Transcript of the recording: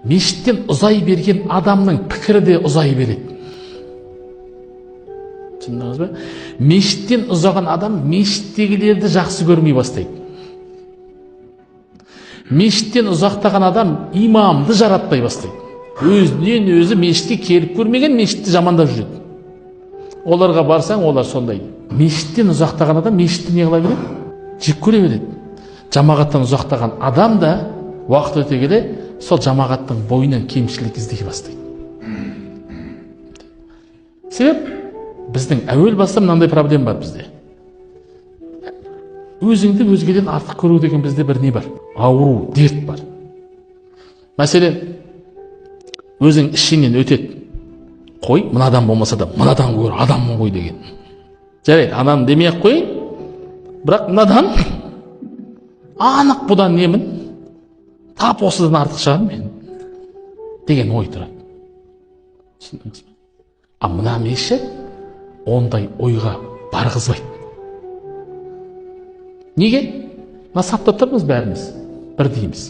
Мешіттен ұзай берген адамның пікірі де ұзай береді. Түсіндіңіз бе? Мешіттен ұзаған адам мешіттегілерді жақсы көрмей бастайды. Мешіттен ұзақтаған адам имамды жаратпай бастайды. Өзінен өзі мешітке келіп көрмеген мешітті жамандап жүреді. Оларға барсаң, олар сондай. Мешіттен ұзақтаған адам мешітті не қыла береді? Жек көре береді. Жамағаттан ұзақтаған адам да уақыт өте келе сол жамағаттың бойынан кемшілік іздей бастайды. Себеп біздің әуел баста мынандай проблема бар бізде. Өзіңді өзгеден артық көру деген бізде бір не бар? Ауру, дерт бар. Мәселен, өзің ішіңнен өтеді. Қой, мынадан болмаса да мынадан гөрі адаммын ғой деген. Жарайды, ананы демей ақ қояйын. Бірақ мынадан анық бұдан немін? Тап осыдан артық шығармын мен деген ой тұрады. Түсіндіңіз бе? А мына мешіт ондай ойға барғызбайды. Неге? Мына сапта тұрмыз бәріміз, бірдейміз.